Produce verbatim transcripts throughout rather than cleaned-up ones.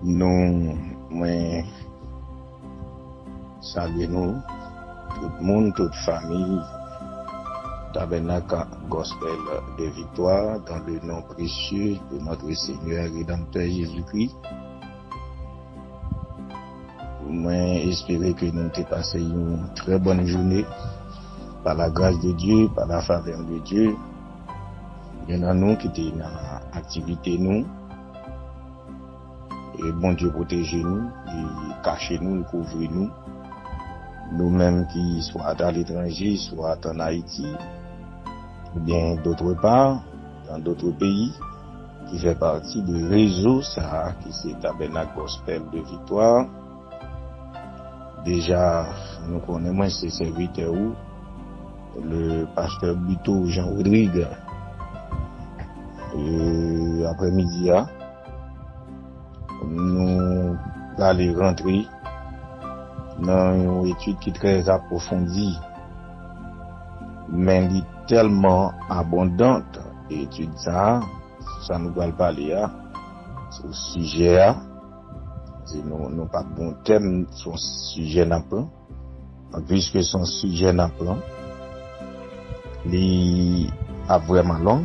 Nou, mwen salye nou, tout moun, tout fanmi Tabernacle Gospel de Victoire, dans le nom précieux de notre Seigneur et Rédempteur Jésus-Christ. Mwen espere ke nou te pase yon trè bòn jounen, pa la gras de Dye, pa la favè de Dye. Gen nan nou ki te nan aktivite nou, e Bondye pwoteje nou, li kache nou, li kouvri nou. Nou menm ki swa aletranje, swa ann Ayiti, oubyen d'autre part, dans d'autres pays, ki fè pati de rezo sa a, ki se Tabernacle Gospel de Victoire. Deja, nou konnen mwen se sèvitè ou, le pastè Buteau Jean Rodrigue. E, aprèmidi a, nou prale rantre nan yon etid ki trè apwofondi, men li tèlman abondan, etid sa a, sa nou pral pale a, sou sijè a. Se nou, nou pa t gen yon tèm, se yon sijè n ap pran. Donk, piske se yon sijè n ap pran, li ap vrèman long.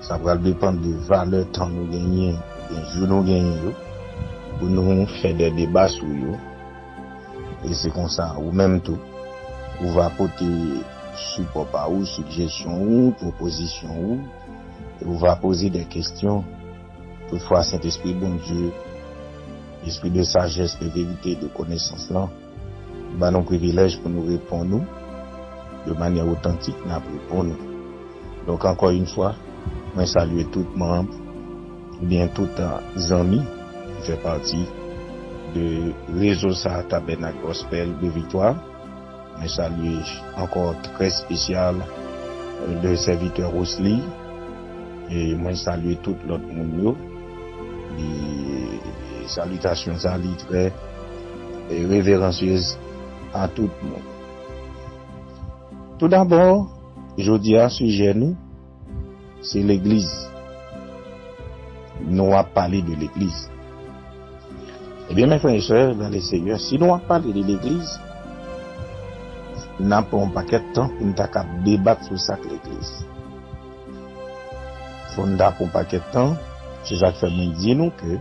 Sa pral depann de valè tan nou genyen, oubyen jou nou genyen yo, pou nou fè de deba sou yo. E se konsa, ou menm tou, ou va pote sipò pa ou, sijesyon ou, pwopozisyon ou, e ou va poze de kesyon. Toutfwa, Sentespri Bondye, Espri de sajès, de verite, de konesans lan, ba nou privilèj pou nou reponn ou de manyè otantik, n ap reponn ou. Donk, ankò yon fwa, mwen salye tout manm, oubyen tout, ah, zanmi ki fè pati de rezo sa a, Tabernacle Gospel de Victoire. Mwen salye ankò trè espesyal, euh, le sèvitè Rosely. E mwen salye tout lòt moun yo. E salitasyon sa li trè, e reveransyez a tout moun. Toudabò, jodi a, sijè nou, se legliz. Nou ap pale de legliz. Ebyen, mes frères et sœurs dans le Seigneur, si nou ap pale de legliz, n ap pran yon pakèt tan pou n ta kab debat sou sa k legliz. Fò n ta pran yon pakèt tan, se sa k fè mwen di nou ke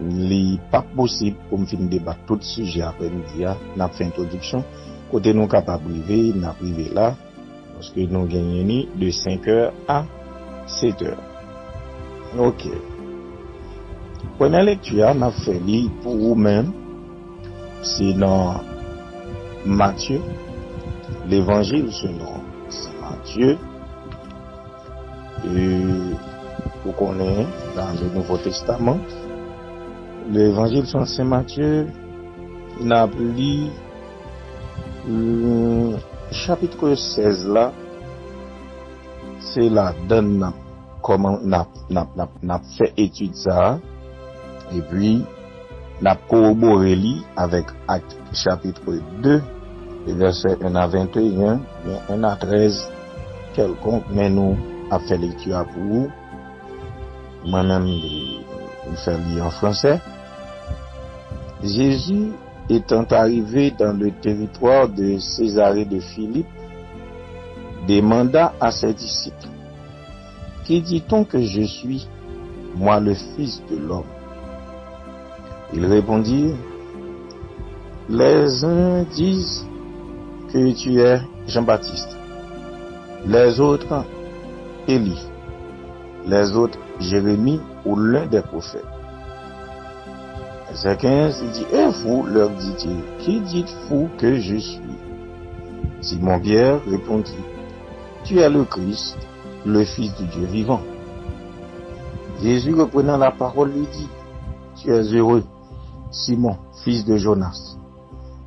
li p ap posib pou m fin debat tout sijè aprèmidi a, n ap fè entwodiksyon, kote nou kapab rive, n ap rive la, paske nou genyen li de senk è a sèt è. Ok. Premyè lekti a, n ap fè li pou ou menm. Se nan Matye, Levanjil selon Sen Matye. E ou konnen, dans le Nouveau Testament, Levanjil selon Sen Matye, n ap li, euh, chapit sèz la, se ladan n ap kòman n ap, n ap, n ap, n ap fè etid sa a, epi n ap kowobore li avèk Ak chapit de, e vèsè en a venteyen, oubyen en a trèz, kèlkonk, men nou ap fè lekti a pou ou. Mwen menm, m fè li an fransè. Jésus, étant arrivé dans le territoire de Césarée de Philippe, demanda à ses disciples: Qui dit-on que je suis, moi, le Fils de l'homme ? Ils répondirent: Les uns disent que tu es Jean-Baptiste, les autres Élie, les autres Jérémie ou l'un des prophètes. Verset quinze, il dit: Et vous, leur dit-il, qui dites-vous que je suis ? Simon Pierre répondit: Tu es le Christ, le Fils du Dieu vivant. Jésus, reprenant la parole, lui dit: Tu es heureux, Simon, fils de Jonas,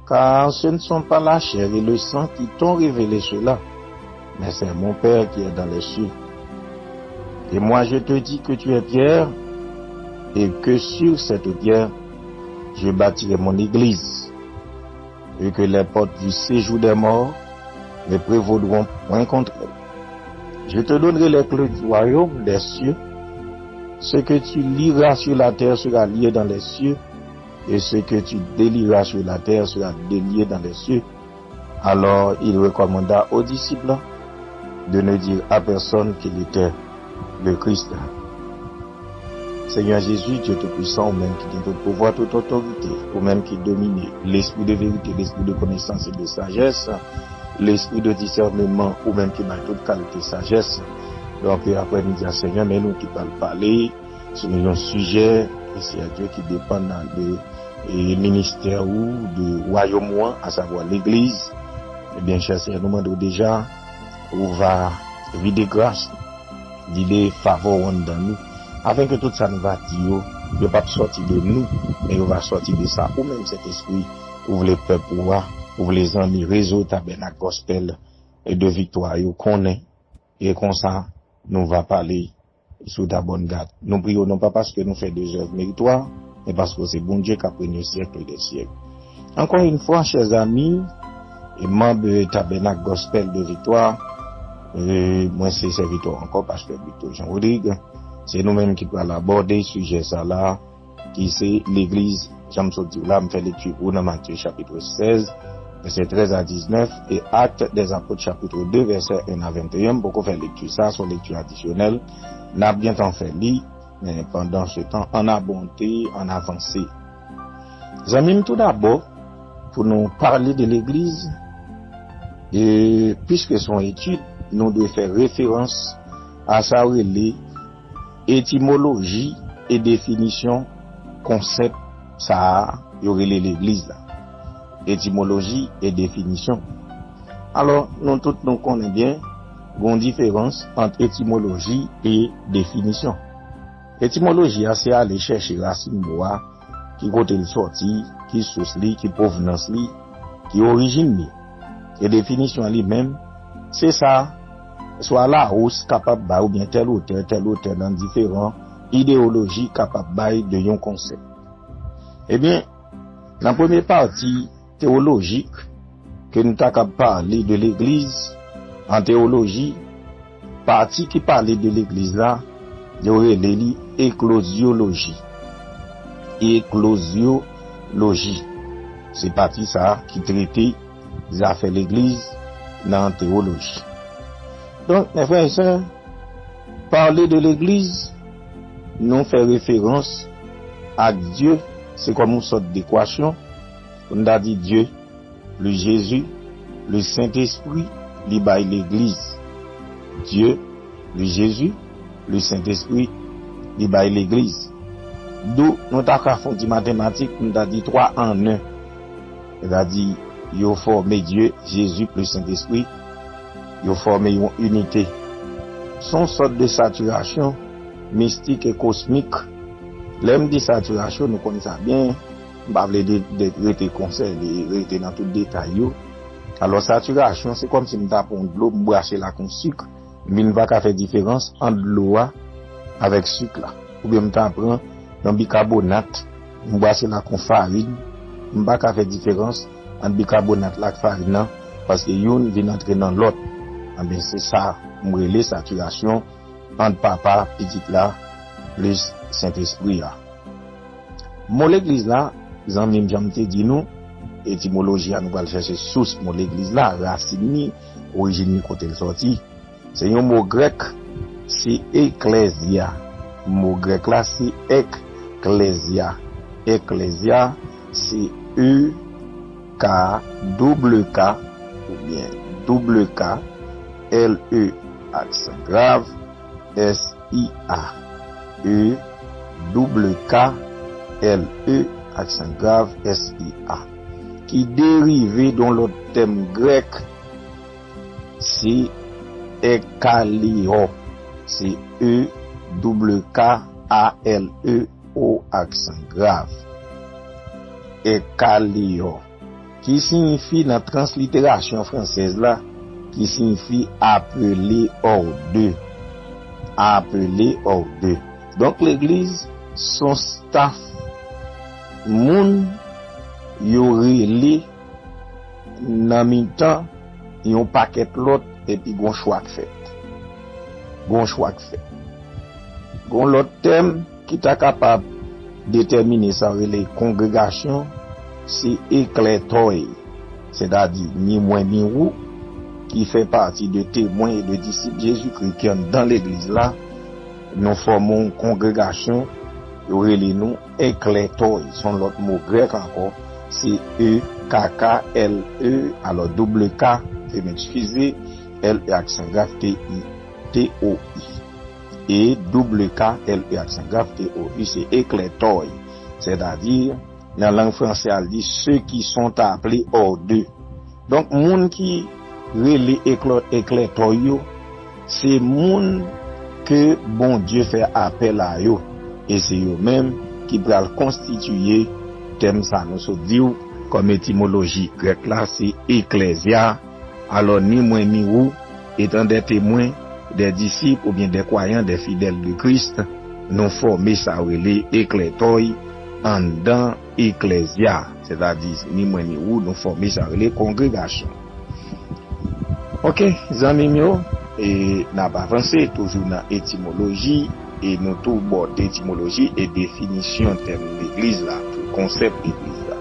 car ce ne sont pas la chair et le sang qui t'ont révélé cela, mais c'est mon Père qui est dans les cieux. Et moi, je te dis que tu es Pierre, et que sur cette pierre, je bâtirai mon église, et que les portes du séjour des morts ne prévaudront point contre elle. Je te donnerai les clés du royaume des cieux. Ce que tu lieras sur la terre sera lié dans les cieux, et ce que tu délieras sur la terre sera délié dans les cieux. Alors il recommanda aux disciples de ne dire à personne qu'il était le Christ. Senyè Jezi, Dye Toupisan, ou menm ki gen tout pouvwa, tout otorite, ou menm ki domine, lespri de verite, lespri de konesans e de sajès, lespri de disèneman, ou menm ki bay tout kalite sajès. Donk, aprè midi a, Senyè, men nou ki pral pale sou yon sijè, Senyè Dye, ki depann de e, ministè ou, de wayòm ou an, asavwa legliz, ebyen, chè Senyè, nou mande w deja, ou va vide gras, vide favè w anndan nou, afenke tout sa nou va di yo, yo p ap sòti de nou, men yo va sòti de sa ou menm, Sentespri, ou vle pèp ou a, ou vle zanmi rezo Tabènak Gospel e de Viktwa yo konnen, e konsa nou va pale sou ta bòn gad. Nou priye w non pa paske nou fè de zèv meritwa, men paske w se Bondye k ap renye syèk dè syèk. Encore une fois, chers amis, e manm Tabènak Gospel de Viktwa, e mwen se sèvitè w ankò, pastè Victor Jean Rodrigue. Se nou menm ki pral abòde sijè sa la, ki se legliz, jan m sot di w la, m fè lekti pou w nan Matye chapit sèz, vèsè trèz a diznèf, e Actes des Apôtres chapit de, vèsè en a venteyen, m poko fè lekti sa, se yon lekti adisyonèl, n ap gentan fè li, men pandan se tan, ann abonde, ann avanse. Zanmi m, tou dabò, pou nou pale de legliz, e piske se yon etid, nou dwe fè referans a sa yo rele etimoloji e definisyon konsèp sa a yo rele legliz la. Etimoloji e definisyon. Alò, nou tout nou konnen byen, gen yon diferans ant etimoloji e definisyon. Etimoloji a se ale chèche rasin mo a, ki kote l sòti, ki sous li, ki pwovnans li, ki orijin li. E definisyon an li menm, se sa, swa Larousse kapab bay oubyen tèl otè, tèl otè nan diferan ideyoloji kapab bay de yon konsèp. Ebyen, nan premye pati teyolojik, ke nou ta kab pale de legliz, an teyoloji, pati ki pale de legliz la, yo rele li eklozyoloji. Eklozyoloji. Se pati sa a ki trete zafè legliz nan teyoloji. Donk, mes frères et sœurs, pale de legliz, nou fè referans ak Dye, se kòm yon sòt dekwasyon, pou n ta di Dye, plis Jezi, plis Sentespri, li bay legliz. Dye, plis Jezi, plis Sentespri, li bay legliz. Dou nou ta ka fè yon ti matematik, nou ta di twa an en. Sètadi, yo fòme Dye, Jezi plis Sentespri, yo fòme yon inite. Se yon sòt de satirasyon mistik e kosmik. Lè m di satirasyon, nou konn sa byen, m pa vle de, de rete konsène, rete nan tout detay yo. Alò, satirasyon, se kòmsi m ta pran dlo, m brase l ak yon sik, m vin pa ka fè diferans ant dlo a avèk sik la. Oubyen m ta pran yon bikabonat, m brase l ak yon farin, m pa ka fè diferans ant bikabonat la ak farin nan, paske youn vin antre nan lòt. Anben, se sa m rele satirasyon ant Papa, Pitit la, plis Sentespri a. Mo legliz la, zanmi m, jan m te di nou, etimoloji a, nou pral chèche sous mo legliz la, rasin li, orijin li, kote l sòti. Se yon mo grèk, se eklezia. Mo grèk la, se eklezia. Eklezia, se E K, double K, oubyen double K, L E, aksan grav, S I A. E, double K, L E, aksan grav, S I A. Ki derive de yon lòt tèm grèk, se ekaleon. Se E, double K, A L E, O, aksan grav. Ekaleon. Ki siyifi nan transliterasyon fransèz la, ki siyifi appeler hors d'eux. Appeler hors d'eux. Donk, legliz se yon staf moun yo rele nan mitan yon pakèt lòt, epi gon chwa k fèt. Gon chwa k fèt. Yon lòt tèm ki ta kapab detèmine sa yo rele kongregasyon, se eklètòy, sètadi ni mwen ni ou, ki fè pati de temwen e de disip Jezikri ki anndan legliz la, nou fòme yon kongregasyon, yo rele nou eklètòy, se yon lòt mo grèk ankò, se E K K L E, alò double K, veuillez m'excuser, L E aksan grav T I, T O I. E double K L E aksan grav T O I, se eklètòy. Sètadi, nan lang franse a, l di ceux qui sont appelés hors d'eux. Donk, moun ki rele eklè-, eklètòy yo, se moun ke Bondye fè apèl a yo. E se yo menm ki pral konstitiye tèm sa nou sot di w kòm etimoloji grèk la, se eklèzya. Alò, ni mwen ni ou, étant des témoins, des disciples oubyen des croyants, des fidèles de Christ, nou fòme sa yo rele eklètòy anndan eklèzya. Sètadi, ni mwen ni ou, nou fòme sa yo rele kongregasyon. Ok, zanmi m yo, e n ap avanse toujou nan etimoloji, e nou tou bòde etimoloji e definisyon tèm legliz la, tou konsèp legliz la.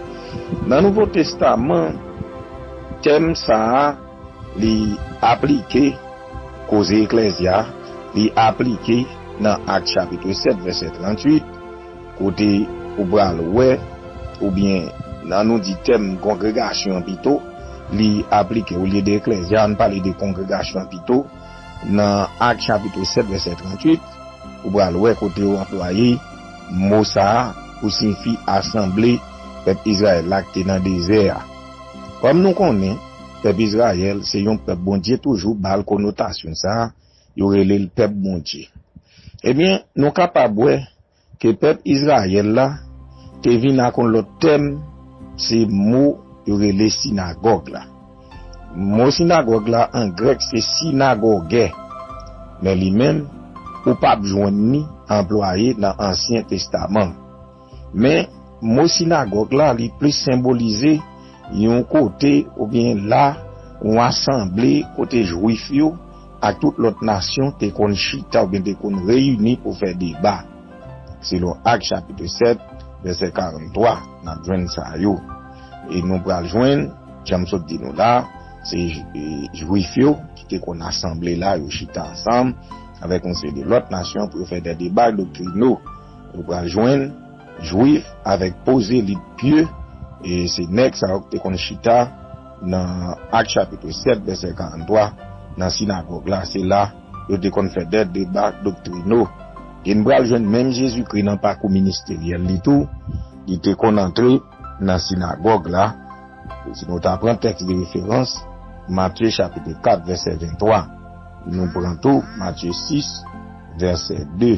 Nan Nouvo Testaman, tèm sa a, li aplike koze eklèzya, li aplike nan Ak chapit sèt, vèsè tranntuit, kote ou pral wè, oubyen nan nou di tèm kongregasyon an pito, li aplike, olye de eklèzya, ann pale de kongregasyon an pito, nan Ak chapit sèt, vèsè tranntuit, ou pral wè kote yo anplwaye mo sa a pou siyifi asanble pèp Izrayèl la ki te nan dezè a. Kòm nou konnen, pèp Izrayèl se yon pèp Bondye toujou ba l konotasyon sa a, yo rele l pèp Bondye. Ebyen, nou kapab wè ke pèp Izrayèl la te vin ak yon lòt tèm, se mo yo rele sinagòg la. Mo sinagòg la an grèk se sinagogè, men li menm, ou p ap jwenn li anplwaye nan Ansyen Testaman. Men, mo sinagòg la, li plis senbolize yon kote oubyen la, yon asanble kote Jwif yo ak tout lòt nasyon te konn chita oubyen te konn reyini pou fè deba. Selon Ak chapit sèt, vèsè karanntwa, n ap jwenn sa yo. E nou pral jwenn, jan m sot di nou la, se J-, e, Jwif yo ki te konn asanble la, yo chita ansanm avèk yon seri de lòt nasyon pou yo fè de deba doktrinal. Nou pral jwenn Jwif avèk pwozelit pye, e se nèg sa yo ki te konn chita nan Ak chapit sèt, vèsè karanntwa, nan sinagòg la, se la yo te konn fè de deba doktrinal. E n pral jwenn menm Jezikri nan pakou ministeryèl li tou, li te konn antre nan sinagòg la. Si nou ta pran tèks de referans, Matye chapit kat, vèsè venntwa. Nou pran tou Matye sis, vèsè de.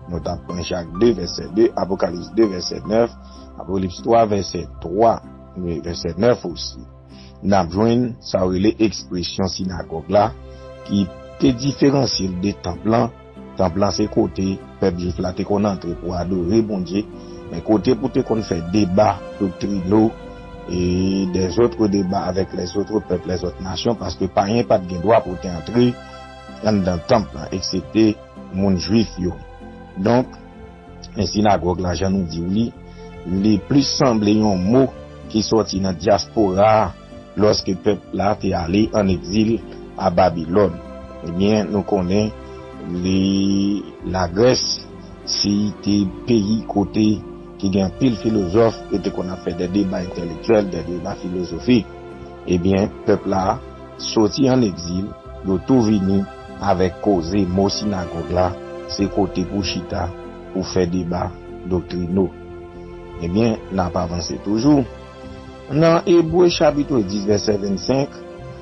Nou ta pran Jak de, vèsè de, Apokalips de, vèsè nèf, Apokalips twa, vèsè twa, wi, vèsè nèf osi. N ap jwenn sa yo rele ekspresyon sinagòg la, ki te diferansye l de tanp lan. Tanp lan se kote pèp Jwif la te konn antre pou adore Bondye, men kote pou te konn fè deba doktrinal e dèzòtre deba avèk lèzòtre pèp, lèzòtre nasyon, paske payen pa t gen dwa pou te antre anndan tanp lan, eksepte moun Jwif yo. Donk, men sinagòg la, jan nou di w li, li plis sanble yon mo ki sòti nan dyaspora a, lòske pèp la te ale an egzil a Babilòn. Ebyen, nou konnen li, Lagrès, se te peyi kote ki gen anpil filozòf, yo te konn ap fè de deba entèlektyèl, de deba filozofik. Ebyen, pèp la soti an egzil, yo tou vini avèk koze mo sinagòg la, se kote pou chita, pou fè deba doktrinal. Ebyen, n ap avanse toujou. Nan Ebre chapit dis, vèsè vennsenk,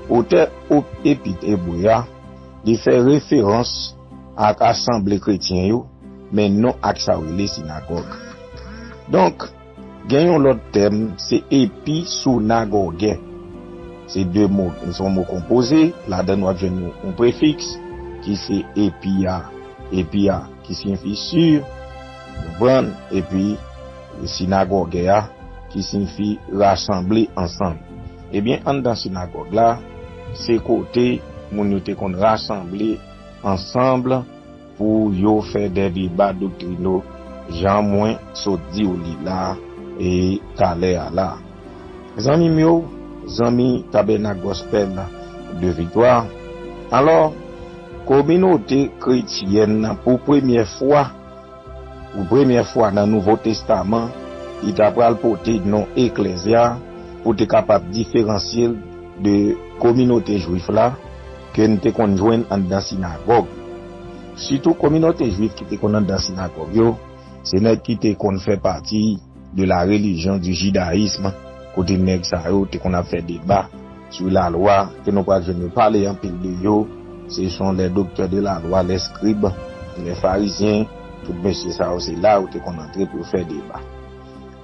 otè op-, epit Ebre a, li fè referans ak asanble kretyen yo, men non ak sa yo rele sinagòg. Donk, gen yon lòt tèm, se episounagògè. Se de mo, se yon mo konpoze, ladan nou ap jwenn yon, yon prefiks ki se epi a, epi a, ki siyifi sur, konprann, epi sinagògè a, ki siyifi rasanble ansanm. Ebyen, anndan sinagòg la, se kote moun yo te konn rasanble ansanm pou yo fè de deba doktrinal jan mwen sot di w li la e talè a la. Zanmi m yo, zanmi Tabènak Gospel de Viktwa, alò, kominote kretyèn nan pou premyè fwa, pou premyè fwa nan Nouvo Testaman, li ta pral pote non eklezya pou te kapab diferansye l de kominote jwif la ke n te konn jwenn anndan sinagòg. Sitou kominote jwif ki te konn anndan sinagòg yo, se nèg ki te konn fè pati de la religion du judaïsme, kote nèg sa yo te konn ap fè deba sou lalwa, ke nou pral jwenn yo pale anpil de yo. Se son les docteurs de la loi, les scribes, les pharisiens, tout mesye sa yo se la yo te konn antre pou yo fè deba.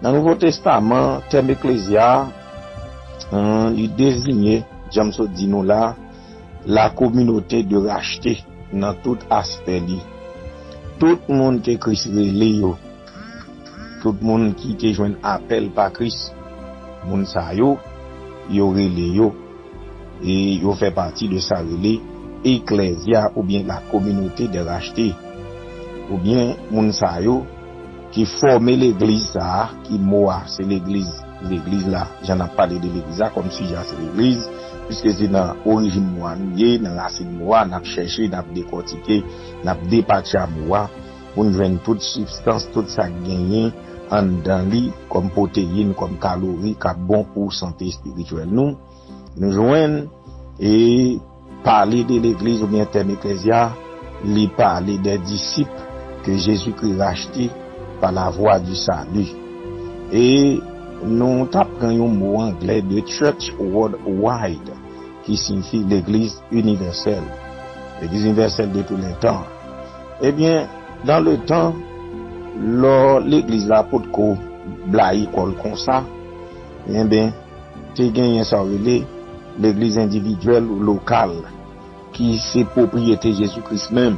Nan Nouvo Testaman, tèm eklezya a, li deziye, jan m sot di nou la, la communauté de racheté nan tout aspè li. Tout moun ke Kris rele yo, tout moun ki te jwenn apèl pa Kris, moun sa yo, yo rele yo, e yo fè pati de sa rele eklezya oubyen la communauté des rachetés, oubyen moun sa yo ki fòme legliz sa a, ki mo a se legliz, legliz la, jan n ap pale de legliz la, kòm sijè a se legliz, piske se nan orijin mo a nou ye, nan rasin mo a, n ap chèche, n ap dekòtike, n ap depatcha mo a, pou n jwenn tout sibstans, tout sa k genyen anndan li, kòm pwoteyin, kòm kalori, k ap bon pou sante espirityèl nou. Nou jwenn, e pale de legliz oubyen tèm eklezya, li pale des disciples que Jésus-Christ racheté par la voie du salut. E nou t ap pran yon mo anglè de church worldwide, ki siyifi legliz inivèsèl. Legliz inivèsèl de tou lè tan. Ebyen, dans le temps, lò legliz la potko blayi kò l konsa, enben, te genyen sa yo rele legliz endividyèl ou lokal, ki se pwopriyete Jezi Kris menm,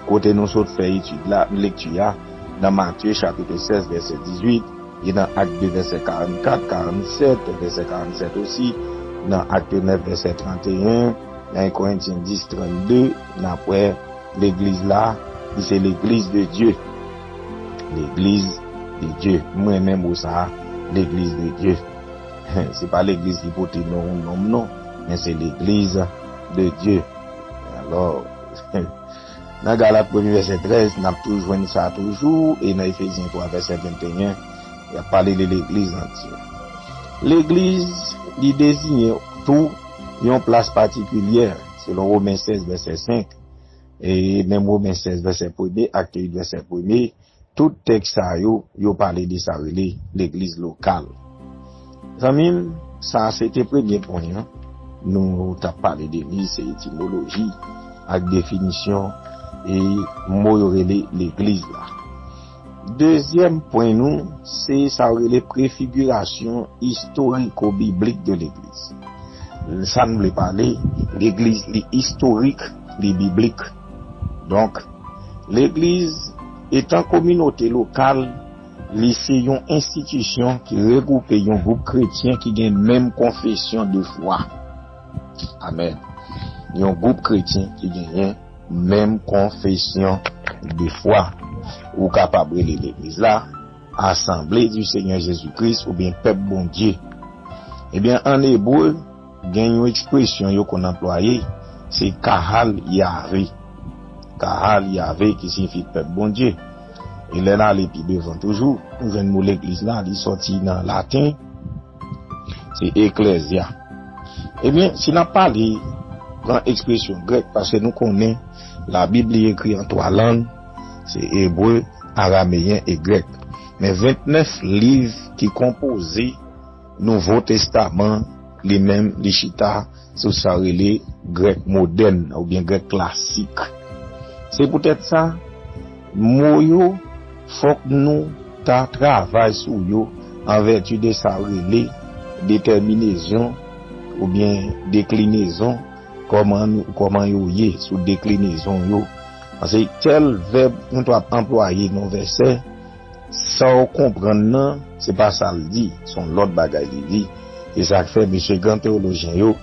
kote nou sot fè etid la, lekti a, nan Matye chapit sèz, vèsè dizuit, e nan Ak de, vèsè karannkat, karannsèt, vèsè karannsèt osi, nan Ak nèf, vèsè tranteyen, nan Korentyen dis, trannde, n ap wè legliz la, li se legliz de Dye. Legliz de Dye. M renmen mo sa a, legliz de Dye. Se pa legliz ki pote non yon nonm non, men se legliz de Dye. Alò, nan Galat premye vèsè trèz, n ap tou jwenn sa toujou, e nan Efezyen twa vèsè venteyen, y ap pale de legliz antye. Legliz, li deziyen tou yon plas patikilyè, selon Women sèz vèsè senk, e menm Women sèz vèsè premye, Akte uit vèsè premye, tout tèks sa yo, yo pale de sa rele legliz lokal. Zanmi m, sa se te premye pwen an. Nou t ap pale de li, se etimoloji ak definisyon e mo yo rele legliz la. Dezyèm pwen nou, se sa yo rele prefigirasyon istoriko-biblik de legliz. Sa n vle pale, legliz li istorik, li biblik. Donk, legliz, etan kominote lokal, li se yon enstitisyon ki regwoupe yon gwoup kretyen ki gen menm konfesyon de fwa. Amèn. Yon gwoup kretyen ki genyen menm konfesyon de fwa. Ou kapab rele legliz la Assemblée du Seigneur Jésus-Christ oubyen pèp Bondye. Ebyen, an ebre, gen yon ekspresyon yo konn anplwaye, se Kahal Yahvé. Kahal Yahvé ki siyifi pèp Bondye. E lè n ale pi devan toujou, nou jwenn mo legliz la, li sòti nan laten, se eklezya. Ebyen, si n ap pale, pran ekspresyon grèk, paske nou konnen Labib li ekri an twa lang, se ebre, arameyen e grèk. Men ventnèf liv ki konpoze Nouvo Testaman, li menm, li chita sou sa rele grèk modèn oubyen grèk klasik. Se poutèt sa, mo yo, fòk nou ta travay sou yo an vèti de sa rele detèminezon oubyen deklinezon, kòman nou, kòman yo ye sou deklinezon yo. Paske tèl vèb nou t ap anplwaye nan vèsè, sa w konprann nan, se pa sa l di, se yon lòt bagay li di. Se sa k fè mesye gran teyolojyen yo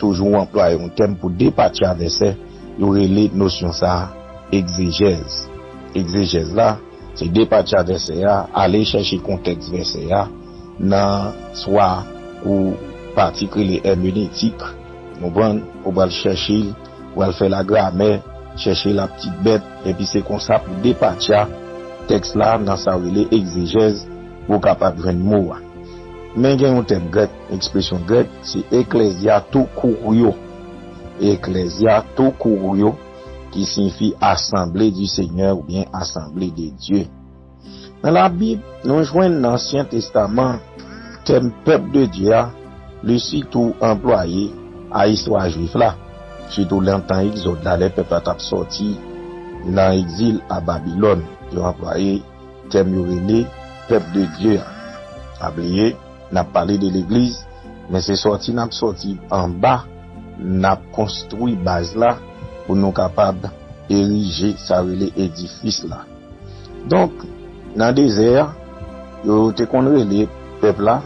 toujou anplwaye yon tèm pou depatcha vèsè, yo rele nosyon sa a egzejèz. Egzejèz la, se depatcha vèsè a, ale chèche kontèks vèsè a nan swa ou pati k rele èmenetik, konprann, ou pral chèche l, ou pral fè lagramè, chèche laptitbèt, epi se konsa pou depatcha tèks la nan sa yo rele egzejèz, pou w kapab jwenn mo a. Men gen yon tèm grèk, ekspresyon grèk, se eklezia tou kouryo. Eklezia tou kouryo, ki siyifi asanble di Senyè oubyen asanble de Dye. Nan Labib, nou jwenn nan Ansyen Testaman, tèm pèp de Dye a, li sitou anplwaye a istwa jwif la, sitou nan tan egzòd la, lè pèp la t ap sòti nan egzil a Babilòn. Yo anplwaye tèm yo rele pèp de Dye a. Pa bliye, n ap pale de legliz, men se sòti n ap sòti anba, n ap konstwi baz la pou nou kapab erije sa rele edifis la. Donk, nan dezè a, yo te konn rele pèp la,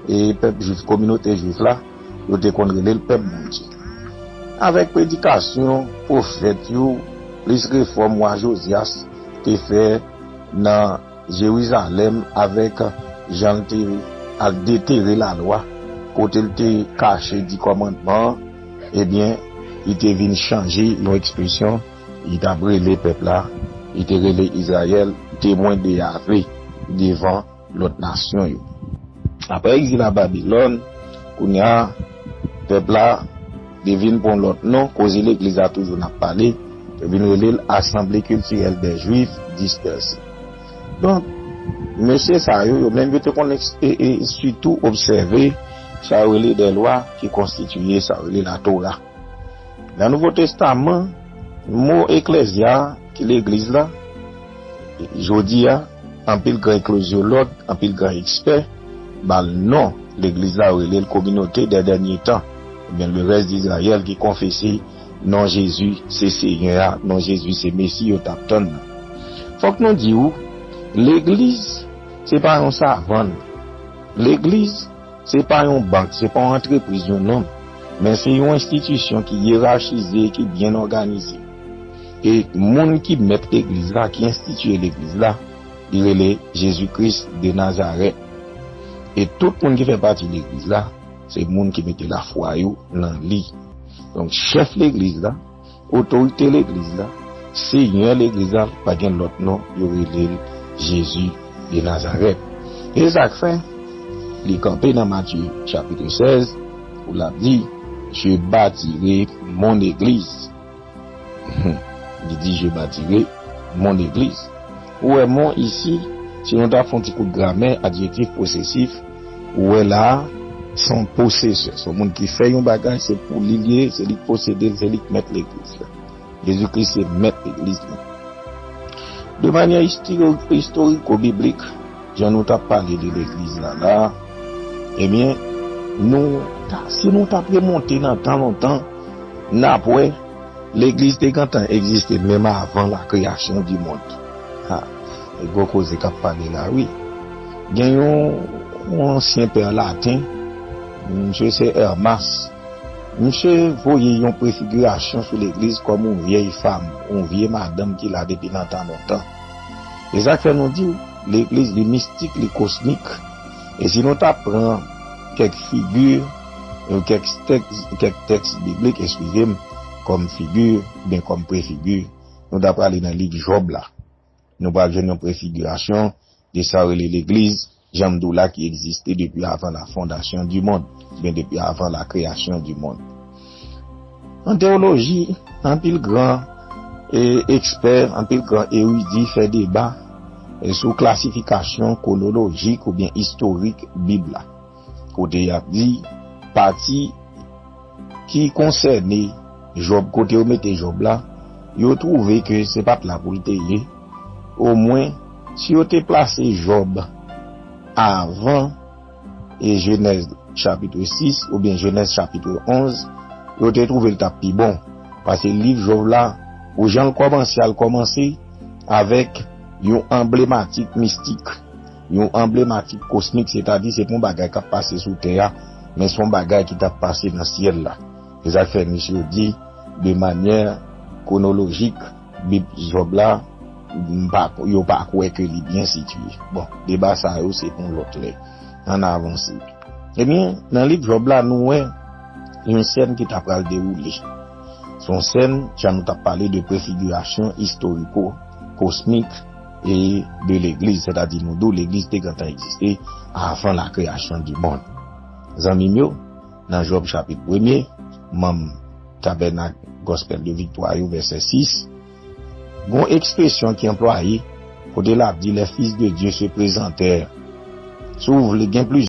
e pèp jwif, kominote jwif la, yo te konn rele l pèp Bondye. Avèk predikasyon pwofèt yo, plis refòm wa Jozyas te fè nan Jerizalèm, avèk jan l te al detere lalwa, kote l te kache di kòmandman an, ebyen, li te vin chanje yon ekspresyon, li t ap rele pèp la, li te rele Izrayèl, temwen de Yahvé devan lòt nasyon yo. Apre egzil a Babilòn, kounye a, pèp la te vin pran lòt non, koze legliz la toujou n ap pale, yo vin rele l Assemblée Culturelle des Juifs Dispersés. Donk, mesye sa yo, yo menm yo te konn eks- e, e, sitou obsève sa yo rele de lwa ki konstitiye sa yo rele Latora. Nan Nouvo Testaman, mo eklezya a, ki legliz la, jodi a, anpil gran eklezyològ, anpil gran ekspè, ba l non legliz la, yo rele l kominote dè dènye tan, oubyen le reste d'Israël ki konfese non Jezi se Senyè a, non Jezi se Mesi yo t ap tann nan. Fòk nou di w, legliz, se pa yon savann. Legliz, se pa yon bank, se pa yon antrepriz, yon nonm, men se yon enstitisyon ki yerachize, ki byen òganize. E moun ki mèt legliz la, ki enstitiye legliz la, li rele Jezi Kris de Nazarèt. E tout moun ki fè pati legliz la, se moun ki mete lafwa yo nan li. Donk, chèf legliz la, otorite legliz la, senyè legliz la, pa gen lòt non, yo rele l Jezi de Nazarèt. E sa k fè, li kanpe nan Matye chapit sèz, pou l ap di, Je bâtirai mon église. Li di, Je bâtirai mon église. Ou wè, mon isi, si nou ta fè yon ti kout gramè, adjektif posesif, ou wè la a, se yon posesè, se yon moun ki fè yon bagay, se pou li l ye, se li k posede l, se li k mèt legliz la. Jezi Kris se mèt legliz la. De manyè isto- istoriko-biblik, jan nou t ap pale de legliz la la, ebyen, nou ta, si nou t ap remonte nan tan lontan, n ap wè legliz te gentan egziste menm avan la création du monde. Ha, e gwo koze k ap pale la, wi. Gen yon, yon ansyen pè laten, misye se Hermas. Misye voye yon prefigirasyon sou legliz kòm yon vyèy fanm, yon vye madanm ki la depi nan tan lontan. E sa k fè nou di w, legliz li mistik, li kosmik. E si nou ta pran kèk figi, e kèk tèks, kèk tèks biblik, eskize m, kòm figi, oubyen kòm prefigi, nou ta prale nan liv Jòb la. Nou pral jwenn yon prefigirasyon de sa yo rele legliz, jan m di w la, ki egziste depi avan la fondasyon di mond, oubyen depi avan la kreyasyon di mond. An teyoloji, anpil gran, e, ekspè, anpil gran eridi fè deba, e, sou klasifikasyon kwonolojik oubyen istorik Bib la. Kote y ap di, pati ki konsène Jòb, kote yo mete Jòb la, yo twouve ke se pa t la pou l te ye. Omwen, si yo te plase Jòb avan e Jenèz chapit sis oubyen Jenèz chapit onz, yo te twouve l t ap pi bon. Paske liv Jòb la, pou jan l kòmanse, al kòmanse avèk yon anblematik mistik, yon anblematik kosmik, sètadi se pa yon bagay k ap pase sou tè a, men se yon bagay ki t ap pase nan syèl la. Se sa k fè misye di, de manyè kwonolojik, Bib Jòb la, m pa, yo pa kwè ke li byen sitiye. Bon, deba sa yo se pou yon lòt lè. Ann avanse. Ebyen, nan liv Jòb la, nou wè yon sèn ki ta pral dewoule. Se yon sèn, jan nou t ap pale de prefigirasyon istoriko, kosmik e de legliz, sètadi nou di w legliz te gentan egziste avan la kreyasyon di mond. Zanmi m yo, nan Jòb chapit premye, manm Tabènak Gospel de Viktwa yo, vèsè sis, gon ekspresyon ki anplwaye kote l ap di, les fils de Dieu se présentèrent. Si w vle, gen plizyè